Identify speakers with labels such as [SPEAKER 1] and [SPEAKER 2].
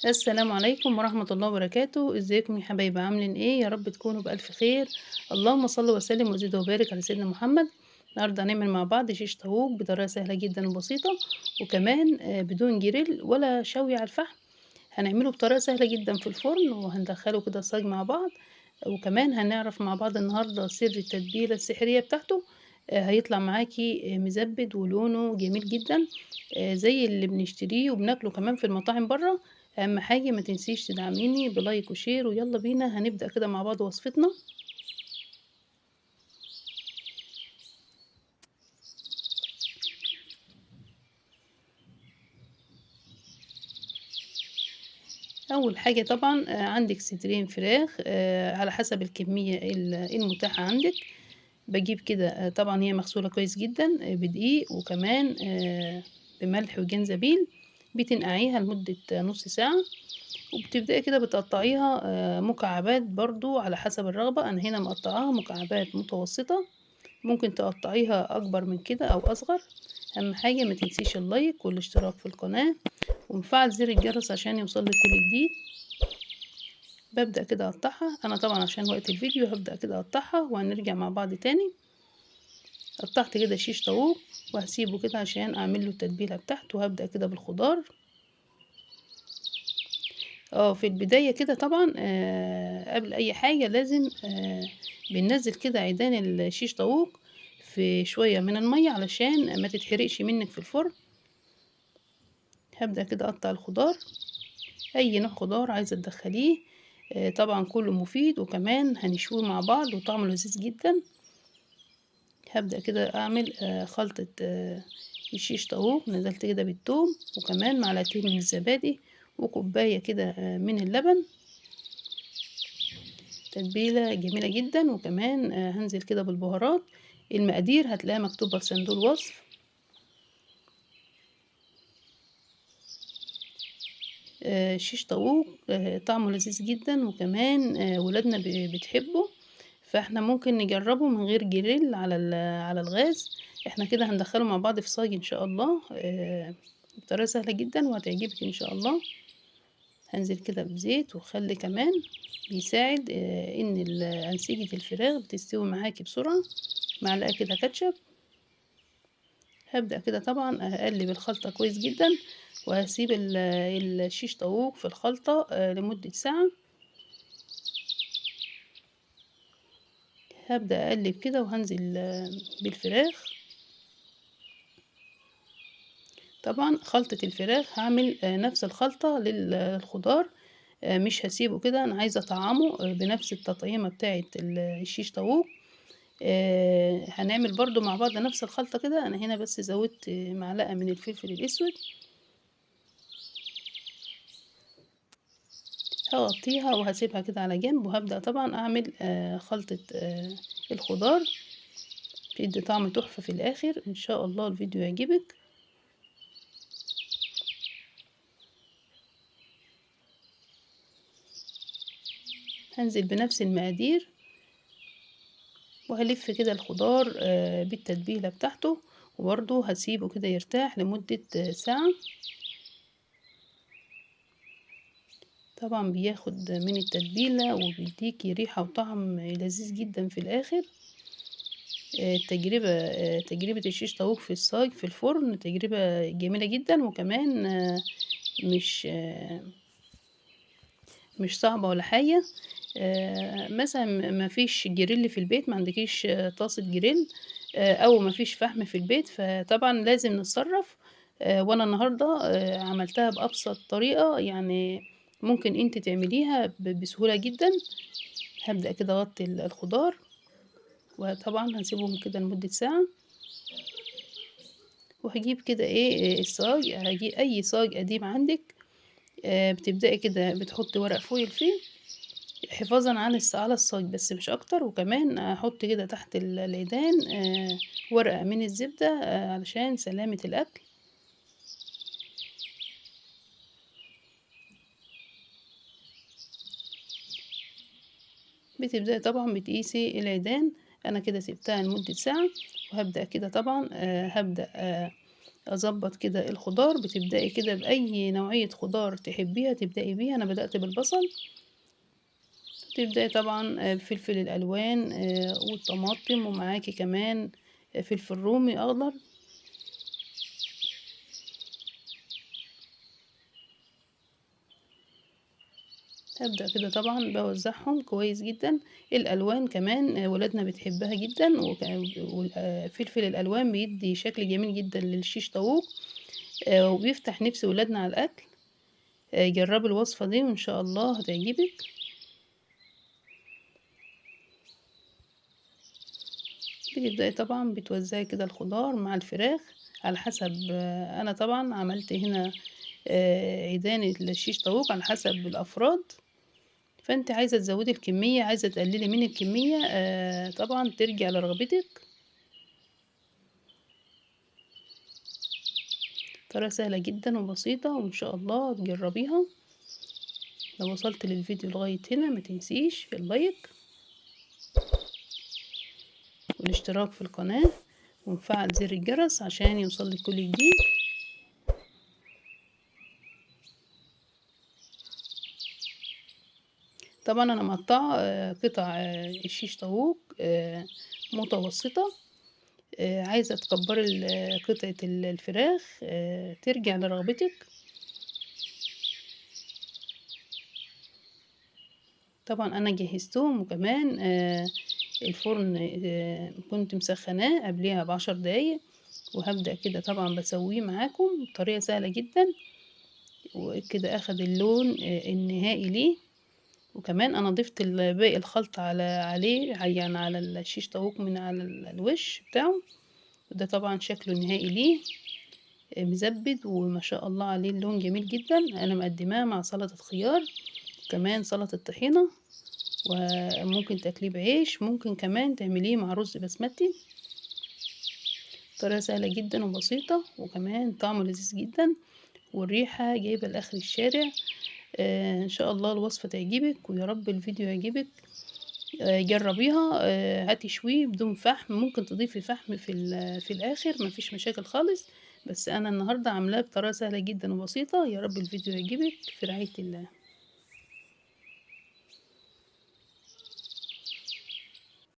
[SPEAKER 1] السلام عليكم ورحمة الله وبركاته. ازيكم يا حبايبي؟ عاملين ايه؟ يا رب تكونوا بألف خير. اللهم صل وسلم وزد وبارك على سيدنا محمد. النهارده هنعمل مع بعض شيش طاووق بطريقة سهلة جدا وبسيطة، وكمان بدون جريل ولا شوي على الفحم. هنعمله بطريقة سهلة جدا في الفرن، وهندخله كده صاج مع بعض، وكمان هنعرف مع بعض النهارده سر التتبيلة السحرية بتاعته. هيطلع معاكي مزبد ولونه جميل جدا، زي اللي بنشتريه وبناكله كمان في المطاعم بره. اهم حاجة ما تنسيش تدعميني ب like و share، ويلا بينا هنبدأ كده مع بعض وصفتنا. اول حاجة طبعا عندك صدرين فراخ، على حسب الكمية المتاحة عندك. بجيب كده، طبعا هي مغسولة كويس جدا بدقيق وكمان بملح وجنزبيل. بتنقعيها لمدة نص ساعة، وبتبدأي كده بتقطعيها مكعبات برضو على حسب الرغبة. أنا هنا مقطعاها مكعبات متوسطة، ممكن تقطعيها أكبر من كده أو أصغر. أهم حاجة ما تنسيش اللايك والاشتراك في القناة ومفعل زر الجرس عشان يوصلك كل جديد. ببدأ كده أقطعها. أنا طبعا عشان وقت الفيديو هبدأ كده أقطعها وهنرجع مع بعض تاني. قطعت كده شيش طاووق وهسيبه كده عشان أعمل له التتبيلة بتاعته. وهبدأ كده بالخضار. في البداية كده طبعا قبل أي حاجة لازم بننزل كده عيدان الشيش طاووق في شوية من المية علشان ما تتحرقش منك في الفرن. هبدأ كده أقطع الخضار، أي نوع خضار عايزة تدخليه، طبعا كله مفيد، وكمان هنشويه مع بعض وطعمه لذيذ جدا. هبدأ كده أعمل خلطة الشيش طاووق. نزلت كده بالثوم وكمان معلقتين من الزبادي وكوباية كده من اللبن. تتبيلة جميلة جدا. وكمان هنزل كده بالبهارات. المقادير هتلاقيها مكتوبة في صندوق الوصف. شيش طاووق طعمه لذيذ جدا، وكمان ولادنا بتحبه، فاحنا ممكن نجربه من غير جريل على الغاز. احنا كده هندخله مع بعض في صاج ان شاء الله، بطريقة سهلة جدا وهتعجبك ان شاء الله. هنزل كده بزيت وخل كمان بيساعد ان انسجة الفراخ بتستوي معاكي بسرعة. معلقه كده كاتشب. هبدا كده طبعا اقلب الخلطة كويس جدا، وهسيب الشيش طاووق في الخلطة لمدة ساعة. هبدا اقلب كده وهنزل بالفراخ. طبعا خلطة الفراخ هعمل نفس الخلطة للخضار، مش هسيبه كده، انا عايزة اطعمه بنفس التطعيمة بتاعة الشيش طاووق. هنعمل برضو مع بعض نفس الخلطة كده. انا هنا بس زودت معلقة من الفلفل الاسود. هغطيها وهسيبها كده على جنب، وهبدأ طبعا اعمل خلطة الخضار. بتدي طعم تحفة في الاخر. ان شاء الله الفيديو يعجبك. هنزل بنفس المقادير وهلف كده الخضار بالتتبيلة بتاعته، وبرضو هسيبه كده يرتاح لمدة ساعة. طبعا بياخد من التتبيلة وبيديكي ريحة وطعم لذيذ جدا في الاخر. تجربة الشيش طاووق في الصاج في الفرن تجربة جميلة جدا، وكمان مش صعبة ولا حاجة. مثلا ما فيش جريل في البيت، ما عندكيش طاسة جريل، او ما فيش فحم في البيت، فطبعا لازم نتصرف. وانا النهاردة عملتها بأبسط طريقة، يعني ممكن انت تعمليها بسهولة جدا. هبدأ كده اغطي الخضار، وطبعا هسيبهم كده لمدة ساعة. وهجيب كده ايه الصاج، هجيب اي صاج قديم عندك. بتبدأي كده بتحطي ورق فويل فيه حفاظا على الصاج بس مش اكتر. وكمان احط كده تحت العيدان ورقة من الزبدة علشان سلامة الاكل. بتبدأي طبعا بتقيسي العيدان. انا كده سبتها لمدة ساعة، وهبدأ كده طبعا هبدأ اظبط كده الخضار. بتبدأي كده بأي نوعية خضار تحبيها تبدأي بيها. انا بدأت بالبصل. تبدأي طبعا بفلفل الالوان والطماطم، ومعاكي كمان فلفل رومي اخضر. هبدأ كده طبعا بوزعهم كويس جدا. الالوان كمان ولادنا بتحبها جدا، وفلفل الالوان بيدي شكل جميل جدا للشيش طاووق، وبيفتح نفس ولادنا على الاكل. جربي الوصفة دي وان شاء الله هتعجبك. بتبدأي طبعا بتوزعي كده الخضار مع الفراخ على حسب. انا طبعا عملت هنا عيدان الشيش طاووق على حسب الافراد، فانت عايزه تزودي الكمية، عايزه تقللي من الكمية، طبعا ترجع لرغبتك. طريقه سهلة جدا وبسيطة، وان شاء الله تجربيها. لو وصلت للفيديو لغاية هنا ما تنسيش اللايك والاشتراك في القناة، ونفعل زر الجرس عشان يوصلك كل جديد. طبعا انا مقطعه قطع الشيش طاووق متوسطه. عايزه تكبري قطعه الفراخ ترجع لرغبتك. طبعا انا جهزتهم، وكمان الفرن كنت مسخناه قبلها ب10 دقايق، وهبدأ كده طبعا بسويه معاكم بطريقة سهلة جدا، وكده اخد اللون النهائي ليه. وكمان انا ضفت باقي الخلطة عليه، يعني على الشيش طاووق من على الوش بتاعه. وده طبعا شكله النهائي ليه، مزبد وما شاء الله عليه، اللون جميل جدا. انا مقدماه مع سلطة خيار، وكمان سلطة طحينة، وممكن تاكليه بعيش، ممكن كمان تعمليه مع رز بسمتي. طريقة سهلة جدا وبسيطة، وكمان طعمه لذيذ جدا، والريحة جايبة لآخر الشارع. ان شاء الله الوصفة تعجبك، ويا رب الفيديو يعجبك. جربيها. هتشويه بدون فحم، ممكن تضيفي فحم في الاخر، مفيش مشاكل خالص. بس انا النهاردة عاملاه بطريقة سهلة جدا وبسيطة. يا رب الفيديو يعجبك. في رعاية الله.